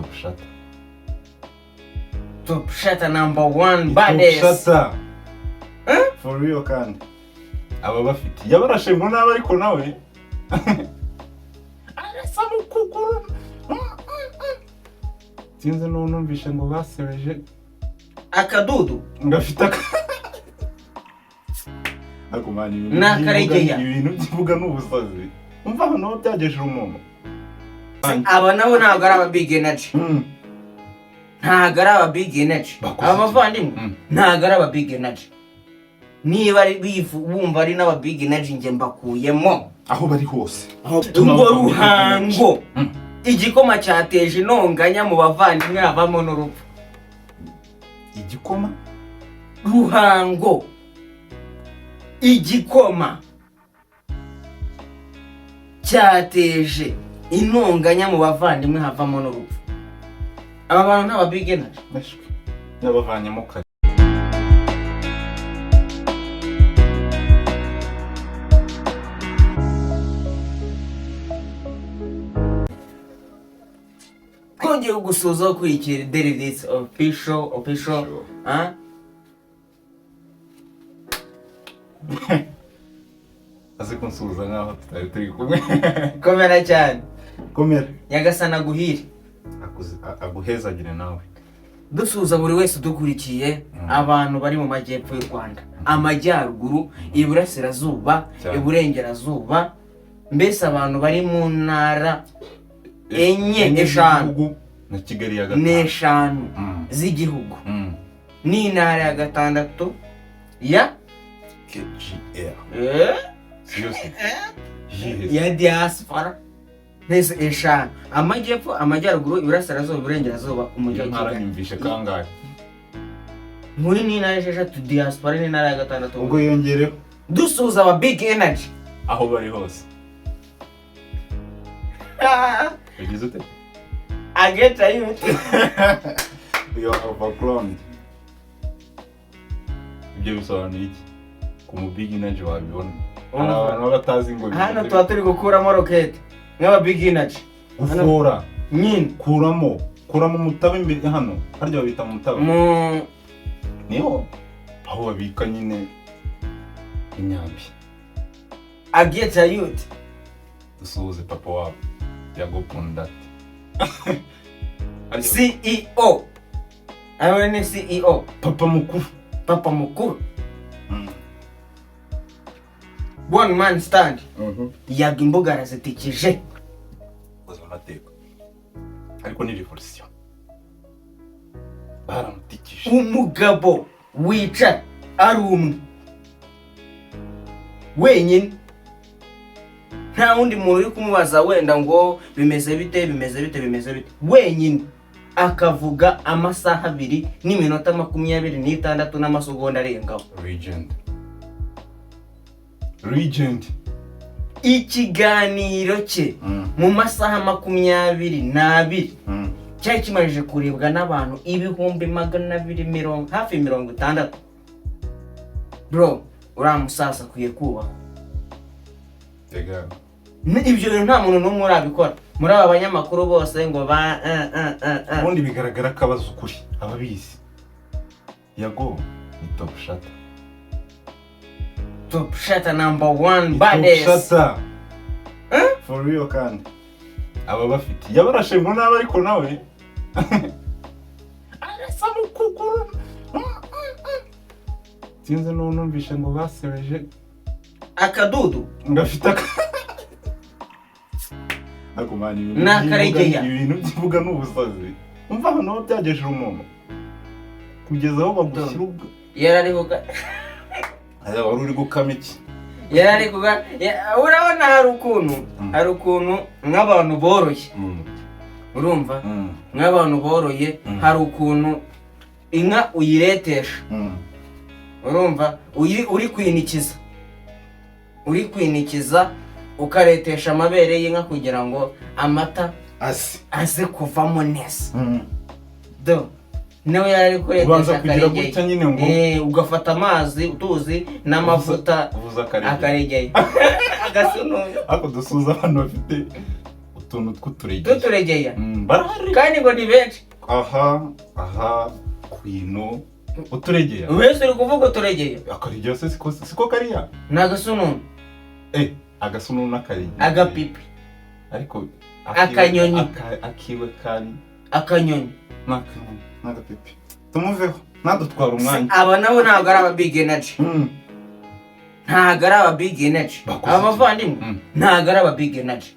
Top Shatta. Top Shatta number one Top baddest. Shatta for real. Kandi aba bafite yabarashe ngo nabe, ariko nawe arasa mu kuguru. Sinzi n'uwo numvishe ngo basebeje. Akadudu. Ngo afite aka, ariko man, ibintu Ni akaregeya. Ibintu by'ivuga ni ubusazi. Umva ahantu aho byagejeje umuntu. Aba nabo ntabwo ari aba big energy. Ntabwo ari aba big energy. Bakoze aba iki? bavandimwe ntabwo ari aba big energy. Niba ari bumva ari n'aba big energy, njye mbakuyemo. Aho bari hose. Ngo Ruhango, igikoma cyateje intonganya mu bavandimwe, havamo n'urupfu. Igikoma? Ruhango, igikoma cyateje intonganya mu bavandimwe, havamo n'urupfu. Aba bantu ni aba big energy? Nashwe n'abavanyemo kare. Twongeye kugusuhuza ukurikira Daily Official. Sure. Ah? Azi kunsuhuza nkaho tutari turi kumwe. Komera cyane. Komera. Nyagasana aguhire. Aguhezagire nawe. Dusuhuza buri wese udukurikiye, abantu bari mu majyepfo y'u Rwanda, amajyaruguru, iburasirazuba, Cyane. iburengerazuba, mbese abantu bari mu ntara enye, eshanu. Z'igihugu na Kigali ya gatanu. N'eshanu z'igihugu n'intara ya gatandatu ya KGR. Eh? Si yose Yihe? Ya diaspora. Mbese eshanu: amajyepfo, amajyaruguru, iburasirazuba, iburengerazuba, umujyi Iyo wa ntara Kigali. nyumvishe kangahe? Muri n'intara esheshatu, diaspora n'intara ya gatandatu. Ubwo yongereho. Dusuhuza aba big energy aho bari hose. Ugize ute? Ageta youth. You are overgrown. Ibyo bisobanuye iki ku mu big energy? Wabibona hari abantu baba batazi ngo Hano bimeze. tuba turi gukuramo rokete nk'aba big energy. Gufora. Nyine. Kuramo umutaba imbere hano, harya babita mutaba? Mu Niho aho babika nyine imyambi. Ageta youth. Dusuhuze papa wabo Yago Pon Dat. CEO, aba ni CEO. Papa mukuru. Papa mukuru. One man stand. Yaga imbuga arazitikije. Koze amateka, ariko ni revolution, baramutikije. Umugabo wicara ari umwe wenyine, nta wundi muntu uri kumubaza wenda ngo bimeze bite, bimeze bite, bimeze bite, wenyine akavuga amasaha 2 n'iminota 26 n'amasegonda arengaho. Legend, legend. Ikiganiro cye mu masaha 22 cyari kimaze kurebwa n'abantu ibihumbi magana abiri mirongo hafi mirongo itandatu. Bro, uriya musaza akwiye kubahwa. Tega. Ibyo bintu nta muntu n'umwe urabikora muri aba banyamakuru bose ngo ba eh. Ubundi bigaragara ko abazi ukuri, ababizi. Yago ni top shatta. Top Shatta number one Top baddest. Shatta for real. Kandi aba bafite yabarashe ngo nabe, ariko nawe arasa mu kuguru. Sinzi n'uwo numvishe ngo basebeje. Akadudu. Ngo afite aka, ariko man, ibintu Ni akaregeya. Ibintu by'ivuga ni ubusazi. Umva ahantu aho byagejeje umuntu, kugeza aho bagushyira ubwo. Yararihuga. Aya, wari uri gukama iki? Yararihuga. Urabona hari ukuntu hari ukuntu nk'abantu boroye, urumva, nk'abantu boroye, hari ukuntu inka uyiretesha, urumva, uri kwinikiza, ukaretesha amabere y'inka kugira ngo amata Asi. aze kuvamo neza. Do nawe yari ari kuretesha. Ubanza kugira akaregeya. gutya nyine ngo Ugafata amazi, utuzi n'amavuta. Uvuza akaregeya. Akaregeya, agasununu. Ariko dusuhuza abantu bafite Utuntu tw'uturegeya. Tuturegeya. Barahari. Kandi ngo ni benshi. Aha aha kwino uturegeya. Wese uri kuvuga uturegeya. Akaregeya se siko kariya? Ni agasununu. Agasununu n'akaregeya. Agapipi. Ariko Akanyoni. Akiwe kari Akanyoni. N'agapipi. Tumuveho, ntadutwara umwanya. Aba nabo ntabwo ari aba big energy. Ntabwo ari aba big energy. Bakoze Aba iki? bavandimwe ntabwo ari aba big energy.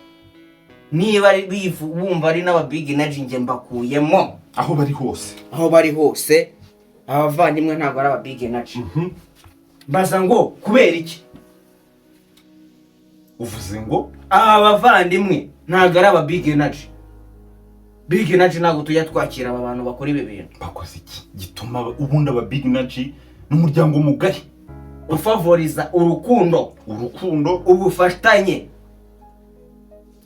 Niba ari bumva ari n'aba big energy, njye mbakuyemo. Aho bari hose. Aho bari hose, abavandimwe ntabwo ari aba big energy. Mbaza ngo kubera iki? Uvuze ngo? Aba bavandimwe ntabwo ari aba big energy. Big energy ntabwo tujya twakira aba bantu bakora ibi bintu. Bakoze iki gituma ubundi aba big energy n'umuryango mugari ufavoriza urukundo, urukundo, ubufatanye,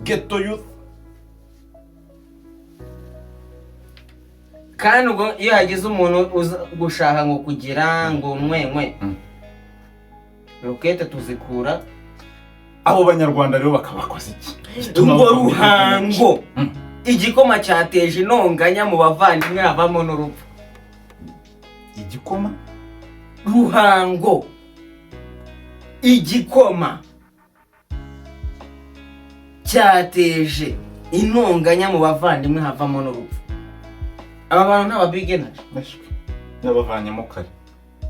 ghetto youth. Kandi ubwo iyo hagize umuntu uza gushaka ngo kugira ngo nkwenkwe, rokete tuzikura. Abo banyarwanda rero bakaba bakoze iki gituma Ngo bava muri big energy? Ruhango, igikoma cyateje intonganya mu bavandimwe, havamo n'urupfu. Igikoma? Ruhango, igikoma cyateje intonganya mu bavandimwe, havamo n'urupfu. Aba bantu ni aba big energy? Nashwe yabavanyemo kare.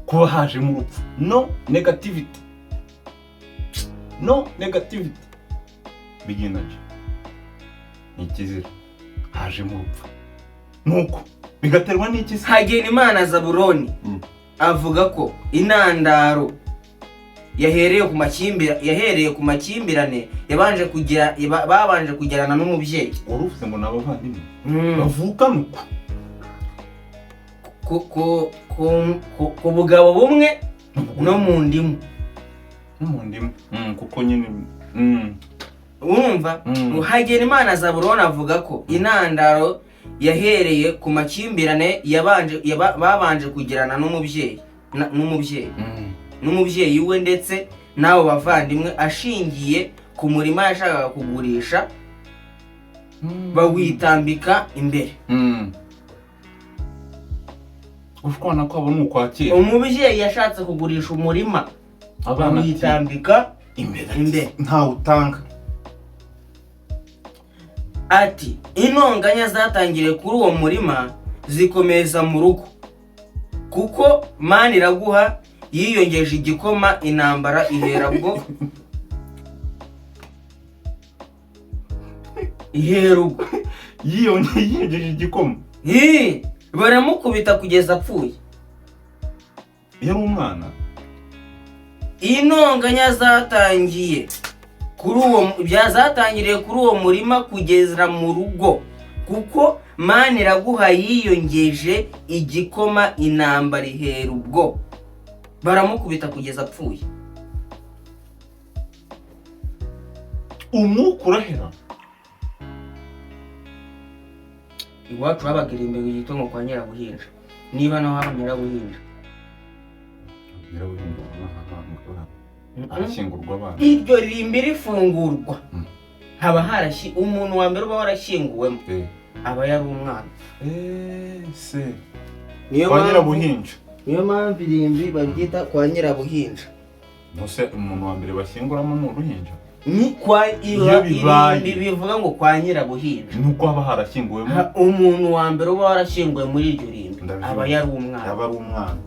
Kuba hajemo urupfu, no negativity, no negativity. Big energy ni ikizira. Hajemo urupfu, nuko bigaterwa n'iki se? Hagenimana Zaburoni avuga ko intandaro yahereye ku makimbirane yabanje kugira babanje kugirana n'umubyeyi. Wari uvuze ngo ni abavandimwe bavukana uko? Ku bugabo bumwe no mu ndimu. No mu ndimu. Kuko nyine Urumva? Hagenimana Zaburoni avuga ko intandaro yahereye ku makimbirane babanje kugirana n'umubyeyi n'umubyeyi we ndetse n'abo bavandimwe, ashingiye ku murima yashakaga kugurisha bawitambika imbere. Ushwana kwabo ni ukwakira. Umubyeyi yashatse kugurisha umurima, abana ati, bawitambika imbere ati, imbere. Ntawe utanga. Ati intonganya zatangiriye kuri uwo murima zikomeza mu rugo, kuko Maniraguha yiyongeje igikoma, intambara ihera ubwo, ihera ubwo. Yiyongeje igikoma. Ii, baramukubita kugeza apfuye. Yari umwana. Intonganya zatangiye kuri uwo zatangiriye kuri uwo murima kugeza mu rugo, kuko Maniraguha yiyongeje igikoma, intambara ihera ubwo, baramukubita kugeza apfuye. Umwuka urahera. Iwacu habaga irimbi ryitwa ngo kwa Nyirabuhinja, niba naho haba Nyirabuhinja. Nyirabuhinja arashyingurwa abana. Iryo rimbi rifungurwa, haba harashyi umuntu wa mbere uba warashyinguwemo aba yari umwana. Se Niyo kwa mpamvu Nyirabuhinja. Niyo mpamvu irimbi baryita kwa Nyirabuhinja. Ntuse umuntu wa mbere bashyinguramo ni uruhinja? Ni kwa Iyo bibaye. irimbi bivuga ngo kwa Nyirabuhinja. Ni uko haba harashyinguwemo Umuntu wa mbere uba warashyinguwe muri iryo rimbi Ndabyumva. aba yari umwana. Yaba ari umwana.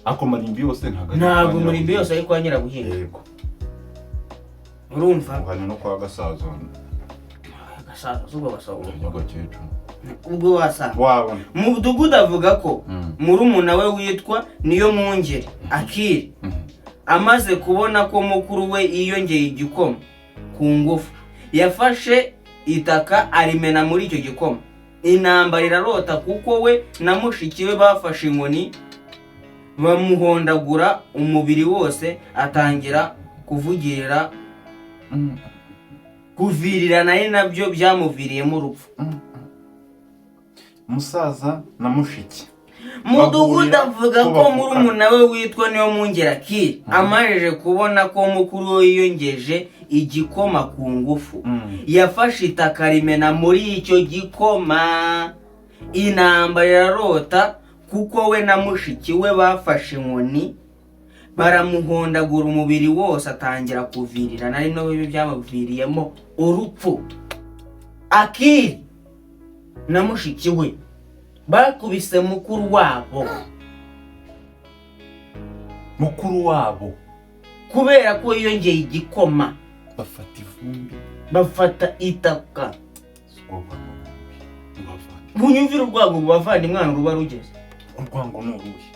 Ariko marimbi yose ntabwo ari Ntabwo kwa umurimbi Nyirabuhinja. yose ari kwa Nyirabuhinja. Yego. Urumva? Uhanye no kwa gasaza. Gasaza ubwo basaza. Nyagakecuru. Ubwo wasanga Wabona. Mudugudu avuga ko murumuna we witwa Niyo Mwungeri Akiri amaze kubona ko mukuru we yiyongeye igikoma ku ngufu, yafashe itaka arimena muri icyo gikoma, intambara irarota, kuko we na mushiki we bafashe inkoni bamuhondagura umubiri wose, atangira kuvugirira kuvirirana, ari nabyo byamuviriyemo urupfu. Musaza na mushiki. Mudugudu Bahurira avuga ko ko bavukana. murumuna we witwa Niyomwungeri Akili amajije kubona ko mukuru we yiyongeje igikoma ku ngufu, yafashe itaka rimena muri icyo gikoma, intambara irarota, kuko we na mushiki we bafashe inkoni baramuhondagura umubiri wose, atangira kuvirirana, ari no bibi byamuviriyemo urupfu. Akili na mushiki we bakubise mukuru wabo Mukuru wabo kubera ko yiyongeye igikoma. Bafata ivumbi. Bafata itaka. Si urwo rwango rubi mu bavandimwe. Bunyumvire urwango mu bavandimwe ahantu ruba rugeze. Urwango ni uruhe?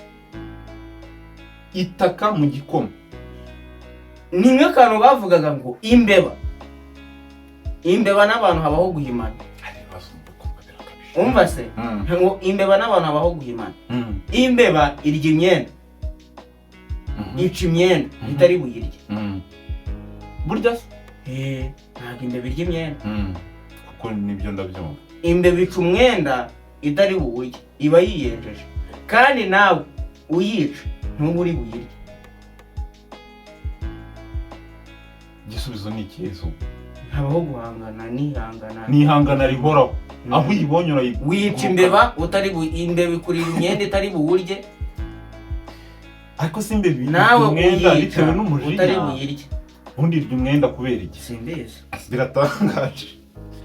Itaka mu gikoma. Ni nk'akantu bavugaga ngo imbeba n'abantu habaho guhimana. Hari ibibazo mu birakabije. Umva se, ngo imbeba n'abantu habaho guhimana. Imbeba irya imyenda, ica imyenda itari buyirye. Burya se? Eh, ntabwo imbeba irya imyenda. Kuko nibyo ndabyumva. Imbeba ica umwenda itari buwurye, iba yiyenjeje, kandi nawe uyica ntuba uri buyirye. Igisubizo ni ikihe se ubu? Habaho guhangana n'ihangana. Ni ihangana rihoraho, aho uyibonye urayiguruka. Wica imbeba utari bu imbeba ikurira imyenda itari buwurye. Ariko si imbeba irya Nawe umwenda uyica bitewe n'umujinya? utari buyirye. Ubundi irya umwenda kubera iki? Simbizi. Biratangaje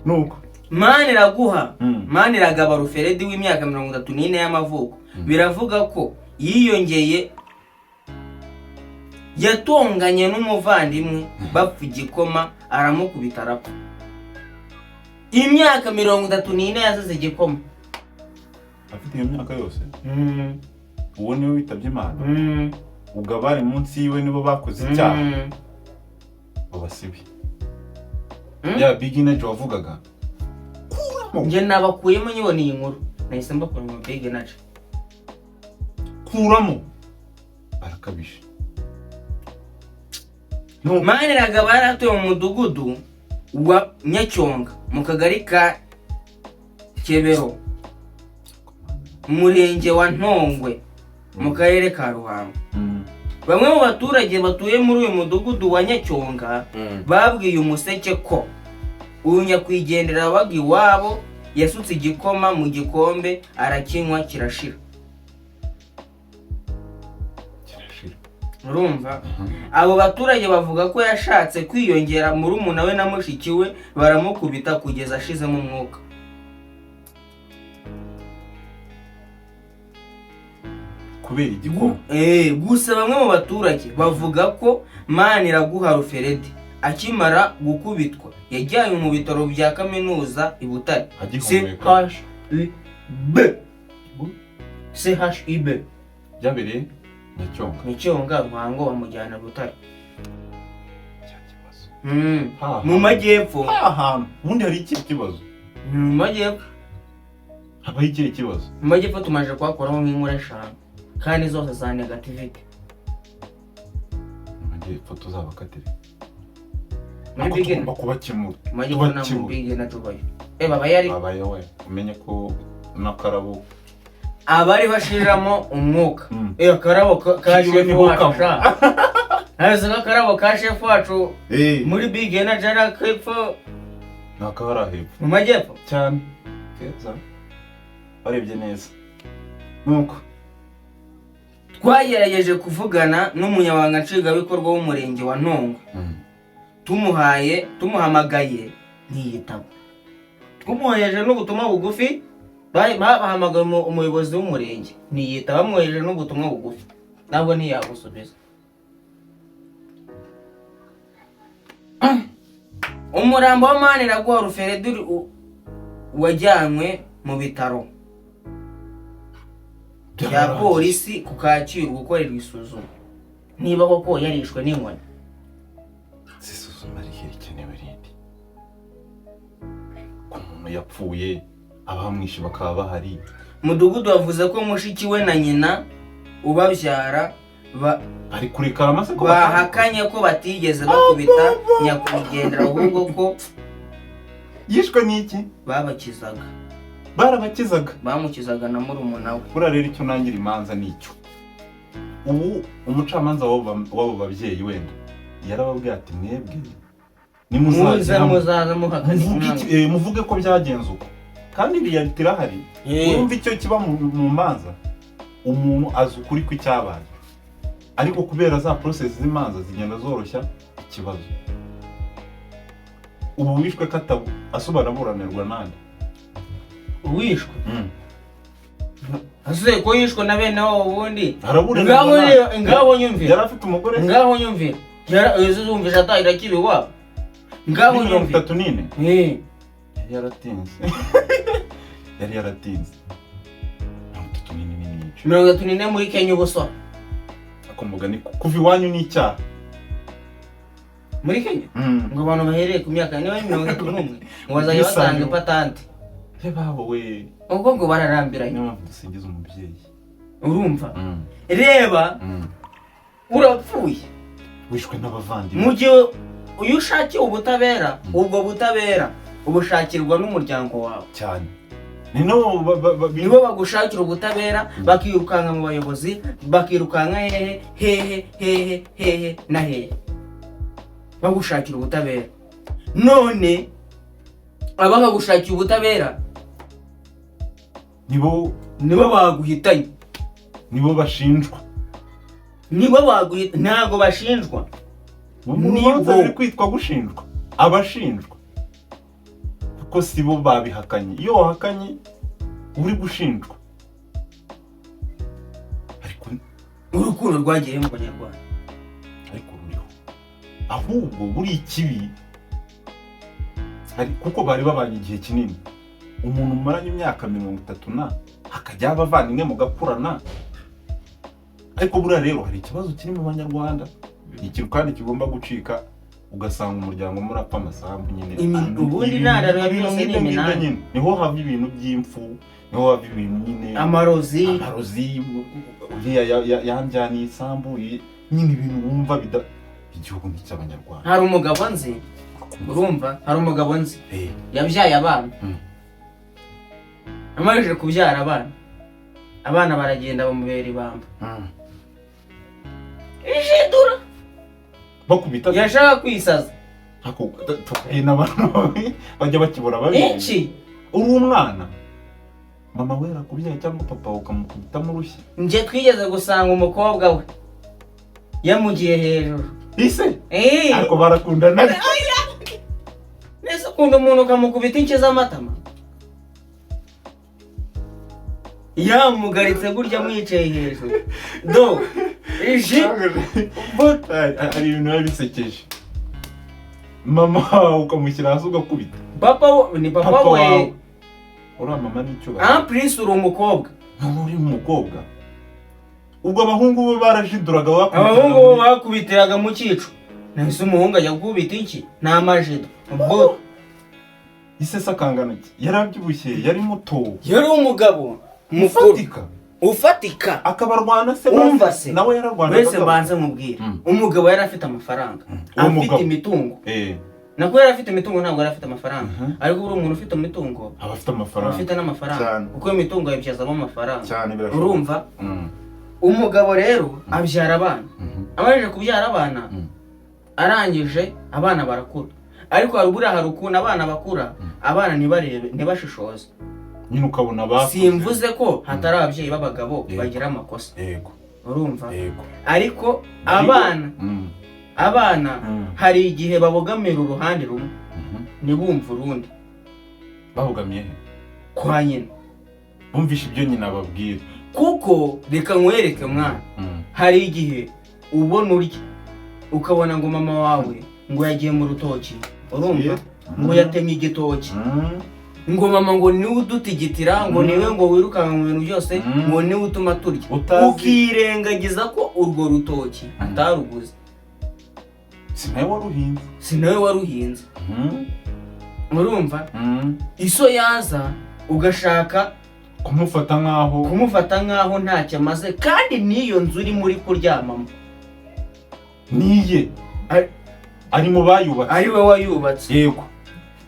nuko. Maniraguha Maniragaba Ruferedi w'imyaka 34 y'amavuko, biravuga ko yiyongeye, yatonganye n'umuvandimwe bapfa igikoma, aramukubita arapfa. Imyaka 34 yazize igikoma. Afite iyo myaka yose, uwo niwe witabye Imana? Ubwo abari munsi yiwe nibo bakoze icyaha, babasibe. Ya big energy wavugaga, kuramo. Njye nabakuyemo, nyibona iyi nkuru nahise mbakura mu big energy. Kuramo, barakabije. Maniragaba yari atuye mu mudugudu wa Nyacyonga, mu kagari ka Kebero, umurenge wa Ntongwe, mu karere ka Ruhango. Bamwe mu baturage batuye muri uyu mudugudu wa Nyacyonga babwiye Umuseke ko uyu nyakwigendera wabaga iwabo yasutse igikoma mu gikombe arakinywa kirashira. Kirashira. Urumva, abo baturage bavuga ko yashatse kwiyongera murumuna we na mushiki we baramukubita kugeza ashizemo umwuka. Kubera igikoma. Gusa bamwe mu baturage bavuga ko Maniraguha Ruferedi akimara gukubitwa yajyanywe mu bitaro bya kaminuza i Butare. Agihumeka. CHUB, CHUB. Byabereye Nyacyonga. Nyacyonga, Ruhango, bamujyana Butare. Cya kibazo. Ha, Mu majyepfo. Ha hantu ubundi hari ikihe kibazo? Ni mu majyepfo. Habaho ikihe kibazo? Mu majyepfo tumaze kuhakoraho nk'inkuru eshanu kandi zose za negativity. Mu majyepfo tuzabakatire. Muri Ariko big tugomba kubakemura. Mu majyepfo nta mu Tubakemura. big na tubayo babaye ari Babaye we, umenye ko n'akarabo abari bashiriramo umwuka. Akarabo ka Kiwe shefu niho wacu kava. sha, ntazi nk'akarabo ka shefu wacu muri big energy ari akepfo. Ni akabari hepfo. Mu majyepfo. Cyane keza, warebye neza nuko. Twagerageje kuvugana n'umunyamabanga nshingwabikorwa w'umurenge wa Ntongwe, tumuhaye tumuhamagaye ntiyitaba, twumwohereje n'ubutumwa bugufi. Bahamagaye umuyobozi w'umurenge ntiyitaba, bamwohereje n'ubutumwa bugufi ntabwo ntiyagusubiza. Umurambo wa Maniraguha Ruferedi wajyanywe mu bitaro bya Byararangiye. polisi ku Kacyiru gukorerwa isuzuma niba koko yarishwe n'inkoni. Isuzuma rihe rikenewe rindi ko umuntu yapfuye, abamwishe bakaba bahari? Mudugudu wavuze ko mushiki we na nyina ubabyara Bari kurekara amase ko bahakanye ko batigeze bakubita nyakwigendera, ahubwo ko yishwe n'iki? Babakizaga. Barabakizaga. Bamukizaga na murumuna we. Buriya rero icyo nangira imanza ni icyo. Ubu umucamanza w'abo babyeyi wenda yarababwiye ati: "Mwebwe muze nimuzagera muzaza muhakana muvuge muvuge ko byagenze uko." Kandi réalité irahari. Urumva icyo kiba mu manza, umuntu azi ukuri kw'icyabaye, ariko kubera za process z'imanza zigenda zoroshya ikibazo. Ubu wishwe katabu asobara aburanirwa nande? Wishwe asuye ko yishwe na bene wabo ubundi. Araburanirwa Ngaho nande? Ngaho nyumvira. Yari afite umugore se? Ngaho nyumvira. Zumvisha atahira akiri iwabo. Ngaho Muri mirongo nyumvira. itatu n'ine. Yari yaratinze, yari yaratinze. 34 ni myinshi. 34 muri Kenya ubuso. Ako mugani, kuva iwanyu ni icyaha. Muri Kenya ngo abantu bahereye ku myaka niba ari 31 ngo bazajya Ubwisanzure. batanga ipatante. Ye babo we! Ubwo ngo bararambiranye. Niyo mpamvu dusingiza umubyeyi. Urumva, reba, urapfuye. Wishwe n'abavandimwe. Mu gihe iyo ushakiye ubutabera, ubwo butabera ubushakirwa n'umuryango wawe. Cyane, ni nabo Nibo bagushakira ubutabera, bakirukanka mu bayobozi, bakirukanka hehe hehe hehe hehe na hehe bagushakira ubutabera. None abakagushakira ubutabera nibo nibo baguhitanye. Nibo bashinjwa. Nibo baguhita, ntabwo bashinjwa. Mu Nibo. rubanza biri kwitwa gushinjwa, abashinjwa, kuko si bo babihakanye. Iyo wahakanye uri gushinjwa, ariko Urukundo rwagiye mu Banyarwanda. Ariko ruriho, ahubwo buri ikibi kuko bari babanye igihe kinini. Umuntu umaranye imyaka 30 na hakajyaho abavandimwe mugakurana. Ariko buriya rero hari ikibazo kiri mu Banyarwanda, ikintu kandi kigomba gucika, ugasanga umuryango murapfa amasambu nyine. Ubundi intandaro ya Ibintu byose ni nk'ibyo ngibyo iminani. nyine. Niho hava ibintu by'impfu, niho hava ibintu nyine Amarozi. Amarozi, uriya yanjyaniye isambu, nyine ibintu wumva bida. Igihugu ni icy'Abanyarwanda. Hari umugabo nzi, urumva, hari umugabo nzi yabyaye abana. Amajije kubyara abana, abana baragenda bamubera ibamba. Ijidura. Bakubita. Yashaka kwisaza. N'abantu bajya bakibura babiri. Iki? Uri umwana, mama we yarakubyaye cyangwa papa wawe, ukamukubitamo urushyi. Njye twigeze gusanga umukobwa we yamugiye hejuru. Ise? Eh. Ariko barakundana. Nese ukunda umuntu ukamukubita inshyi z'amatama? Yamugaritse gutya, amwicaye hejuru do iji. Hari ibintu biba bisekeje. Mama wawe ukamushyira hasi ugakubita. Papa we ni papa, Papa we. wawe, uriya mama ni icyubahiro. En plus uri umukobwa. Mama, uri umukobwa. Ubwo abahungu bo barajiduraga, bakubitaga. Abahungu bo bakubitiraga mu cyico. Nahise umuhungu ajya gukubita iki? Ni amajido ubwo. Ise se akangana iki? Yarabyibushye, yari muto? Yari umugabo mukuru. Ufatika. Ufatika. Akabarwana se? Umva se. Nawe yararwanaga. Wese mbanze mubwira. Umugabo yari afite amafaranga, Uwo afite mugabo. imitungo. Nako yari afite imitungo, ntabwo yari afite amafaranga. Ariko uri umuntu ufite imitungo, aba afite aba amafaranga. afite n'amafaranga. Cyane. Kuko iyo mitungo yayibyazamo amafaranga. Cyane, birashoboka. Urumva, umugabo rero abyara abana. Amajije kubyara abana, arangije abana barakura. Ariko hari buriya, hari ukuntu abana bakura, abana ntibarebe, ntibashishoze. Nyine ukabona bakuze. Simvuze ko hatari ababyeyi b'abagabo bagira amakosa. Urumva? Yego. Ariko abana, abana hari igihe babogamira uruhande rumwe, ntibumve urundi. Babogamiye he? Kwa nyina. Bumvishe ibyo nyina ababwira. Kuko reka nkwereke mwana, hari igihe ubona urya, ukabona ngo mama wawe ngo yagiye mu rutoki, urumva, ngo yatemye igitoki, ngo mama ngo niwe udutigitira, ngo niwe ngo wirukanka mu bintu byose, ngo niwe utuma turya. Utazi. Ukirengagiza ko urwo rutoki ataruguze. Si nawe waruhinze. Si nawe waruhinze. Urumva, iso yaza ugashaka kumufata nk'aho kumufata nk'aho ntacyo amaze, kandi n'iyo nzu urimo uri kuryamamo niye. Ari mu bayubatse. Ari we wayubatse.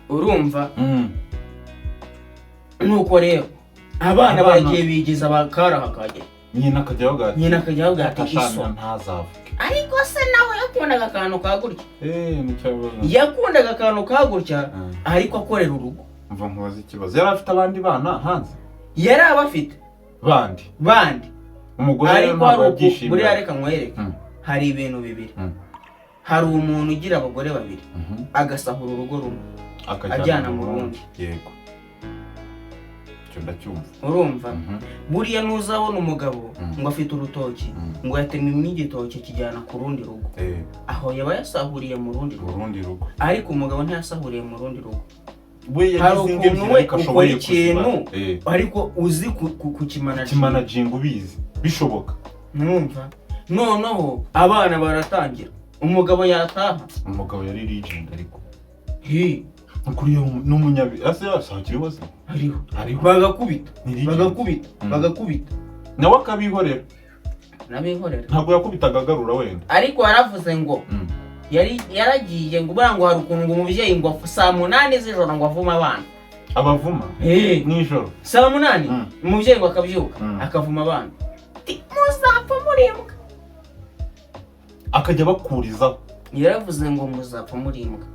Urumva? Nuko rero abana baragiye bigiza bakaraha kajya. Nyina akajya avuga ati, Nyina akajya avuga ati "Ashana iso. Ntazavuge. Ariko se nawe yakundaga akantu ka gutya. Nicyo avuga. Yakundaga akantu ka gutya, ariko akorera urugo. Mva nkubaze ikibazo. Yari afite abandi bana hanze? Yari abafite. Bandi. Bandi. Umugore rero Ariko ntabwo hari yabyishimira. Buriya reka nkwereke. Hari ibintu bibiri. Hari umuntu ugira abagore babiri, agasahura urugo rumwe akajyana ajyana mu rundi. Yego, icyo ndacyumva. Urumva, buriya ntuzabona umugabo ngo afite urutoki, ngo yatemye igitoki kijyana ku rundi rugo. Aho yaba yasahuriye mu rundi Mu rugo. rundi rugo. Ariko umugabo ntiyasahuriye mu rundi rugo. We Hari yagize ingo ukuntu ebyiri we ariko ukora ashoboye ikintu, kuzibara. Ariko uzi kukimanaginga. Kimanaginga ubizi bishoboka. Mwumva, noneho abana baratangira, umugabo yataha. Umugabo yari legend ariko. Hi. Ukuri n'umunyabi ase yasakiriho se? Hariho. Hariho. Bagakubita. Ni legend. Bagakubita, bagakubita. Nawe akabihorera. N'abihorera. Ntabwo yakubitaga agarura wenda. Ariko yaravuze ngo yari yaragiye ngo buriya ngo hari ukuntu ngo umubyeyi ngo saa 8 z'ijoro ngo avume abana. Abavuma nijoro? Saa 8. Umubyeyi ngo akabyuka, akavuma abana. Ati, "Muzapfa murimbwa." Akajya abakurizaho. Yaravuze ngo muzapfa murimbwa.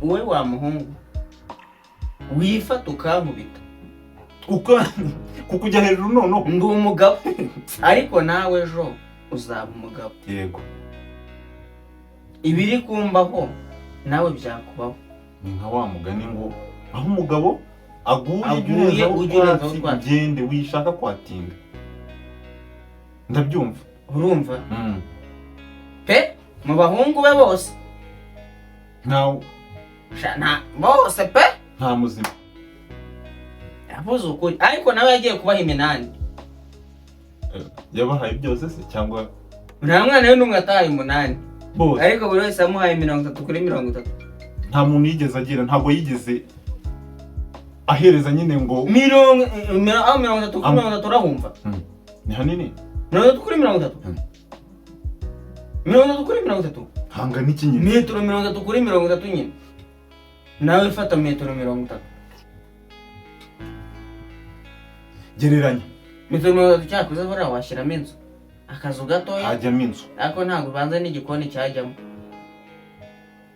Wowe wa muhungu wifata ukankubita, uko kuko ujya hejuru noneho. Ndi umugabo, ariko nawe ejo uzaba umugabo. Ibiri kumbaho nawe byakubaho. Ni nka wa mugani ngo aho umugabo aguye ujye Aguye, urenzaho ujye urenzaho utwatsi, utwatsi. Ugende wishaka kwatinda, ndabyumva. Urumva pe, mu bahungu be bose, nta sha, nta bose pe. Nta muzima. Yavuze ukuri, ariko nawe yagiye kubaha iminani. Yabahaye byose se cyangwa? Nta mwana we n'umwe atahaye umunani. Bose. Ariko buri wese yamuhaye 30 kuri 30. Nta muntu yigeze agira, ntabwo yigeze ahereza nyine ngo Aho 30 kuri 30 urahumva? Ni hanini. 30 kuri 30. 30 kuri 30. Hanga n'iki nyine? Metero 30 kuri 30 nyine. Nawe fata metero 30. Gereranya. Metero 30 cyakoze buriya washyiramo inzu, akazu gatoya. Hajyamo inzu. Ariko ntabwo ubanza n'igikoni cyajyamo.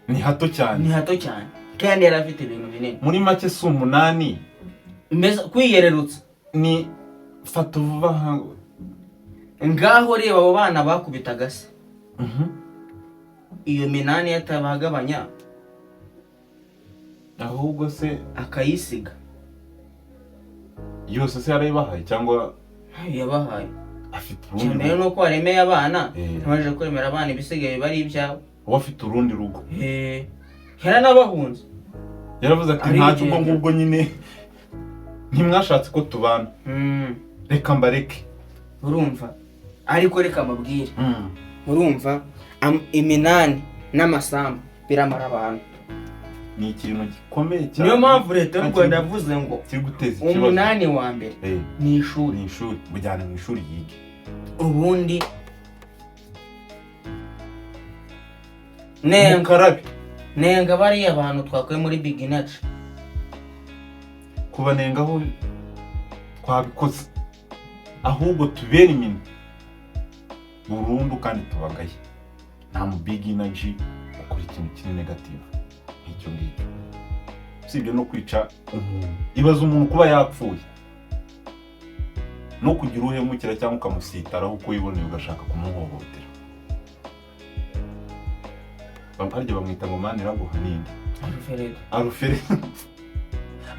Ni hato cyane. Ni hato cyane, kandi yari afite ibintu binini. Muri make si umunani. Mbese kwiyererutsa. Ni fata vuba aha. Ngaho reba abo bana bakubitaga se, iyo minani yatabagabanya Ahubwo se akayisiga. Yose se yarayibahaye cyangwa? Ntayo yabahaye. Afite urundi Cyane rugo. nuko waremeye abana, ntibaje kuremera abana, ibisigaye biba ari ibyawe. Uba afite urundi rugo. Yaranabahunze. Yaravuze ati Arigendera. ntacyo, ubwo ngubwo nyine ntimwashatse ko tubana, reka mbareke. Urumva, ariko reka mbabwire, urumva, iminani n'amasambu biramara abantu. Ni ikintu gikomeye cyane. Niyo mpamvu leta y'u Kandi Rwanda yavuze ngo kiri guteza ikibazo. Umunani wa mbere ni ishuri. Ni ishuri, mujyane mu ishuri yige. Ubundi nenga Mukarabe. Nenga bariya bantu twakuye muri Big Energy. Kubanengaho twabikoze, ahubwo tubere iminwa burundu kandi tubagaye. Nta mu Big Energy ukora ikintu kiri negative nk'icyo ngicyo, usibye no kwica umuntu. Ibaza umuntu kuba yapfuye no kugira uhemukira cyangwa ukamusitaraho uko wiboneye, ugashaka kumuhohotera. Harya bamwita ngo Maniraguha ninde? Alfred. Alfred,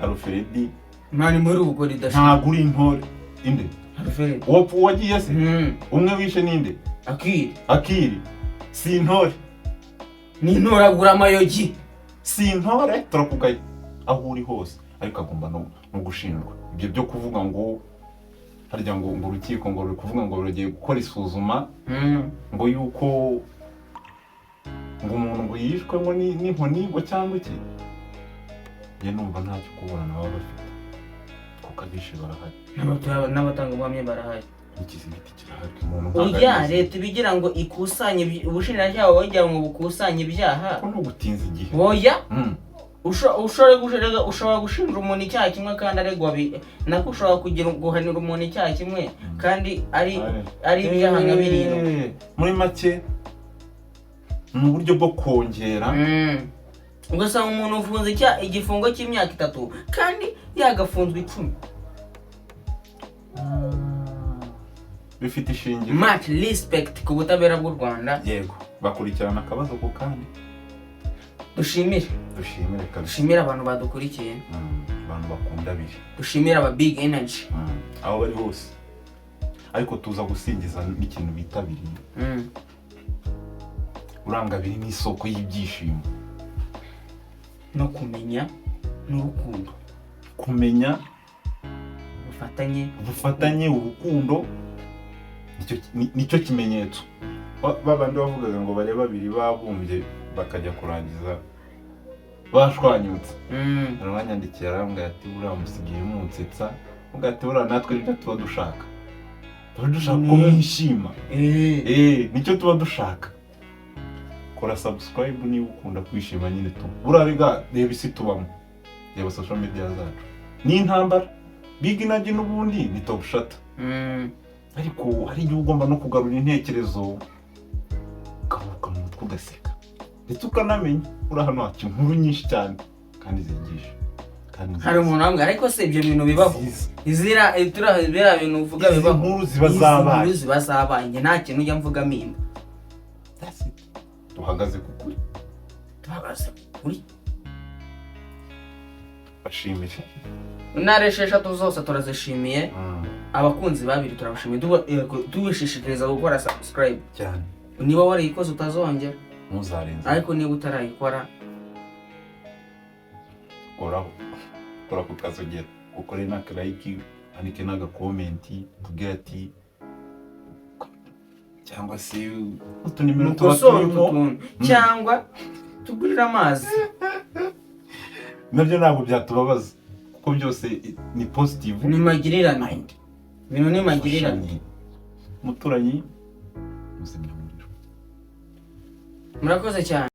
Alfred. Mani muri ubwo ridashira. Ntabwo uri intore inde? Alfred. Uwapfu wagiye se? Umwe wishe ninde? Akiri. Akiri si intore. Ni intoragura amayogi. Si intore, turakugaye aho uri hose, ariko agomba no gushinjwa ibyo byo kuvuga ngo harya ngo urukiko ngo ruri kuvuga ngo rugiye gukora isuzuma ngo yuko ngo umuntu ngo yishwe ngo n'inkoni ngo cyangwa iki. Njye numva ntacyo kuburana baba bafite, kuko abishe barahari. N'abatangabuhamya barahari. Ikizibiti kirahari, umuntu ntabwo Oya, ari muzima. Leta ibigira ngo ikusanye ubushinjacyaha bugira ngo bukusanye ibyaha. Ko no gutinza igihe. Oya. Ushobora gushinja umuntu icyaha kimwe kandi aregwa nako ushobora kugira guhanira umuntu icyaha kimwe kandi ari ibyaha nka 7. Muri make ni uburyo bwo kongera. Ugasanga umuntu ufunze igifungo cy'imyaka 3 kandi yagafunzwe 10. Bifite ishingiro. Much respect ku butabera bw'u Rwanda. Yego, bakurikirana akabazo ku kandi. Dushimire. Dushimire kabisa. Dushimire abantu badukurikiye. Abantu bakunda biri. Dushimire aba big energy. Aho bari hose, ariko tuza gusingiza n'ikintu bitabiriye. Uranga biri ni isoko y'ibyishimo no kumenya n'urukundo. Kumenya, ubufatanye, ubufatanye, urukundo, nicyo kimenyetso. Babandi bavugaga ngo bare babiri babumbye bakajya kurangiza bashwanyutse. Arabanyandikiye, arambwira ati buriya musigaye munsetsa, mubwira ati buriya natwe nibyo tuba dushaka, tuba dushaka ko mwishima. Nicyo tuba dushaka. Kora subscribe niba ukunda kwishima nyine tu. Buriya rega reba isi tubamo, reba social media zacu, ni intambara. Big Energy n'ubundi ni top shot. Ariko hari igihe ugomba no kugarura intekerezo, ukaruhuka mu mutwe, ugaseka, ndetse ukanamenya. Uri hano haca inkuru nyinshi cyane kandi zigisha kandi nziza. Hari umuntu wambwira, ariko se ibyo bintu bibaho? Nziza. Izira biriya bintu uvuga Izi bibaho? nkuru ziba Izi zabaye. nkuru ziba zabaye. Njye nta kintu ujya mvuga mpimba. That's it. Duhagaze ku kuri. Duhagaze kuri. Bashimire. Intara 6 zose turazishimiye. Abakunzi babiri turabashimiye, tubishishikariza gukora subscribe. Cyane. Niba warayikoze utazongera. Ntuzarenze. Ariko niba utarayikora, koraho, kora ku kazogera, ukore n'akalike, andike n'agacomment, tubwire ati cyangwa se utunimero tuba mukosore utu turimo. tuntu cyangwa tugurire amazi. Nabyo ntabwo byatubabaza kuko byose ni positive. Ni magirirane, ibintu ni magirirane. Umuturanyi muzimya umuriro. Murakoze cyane.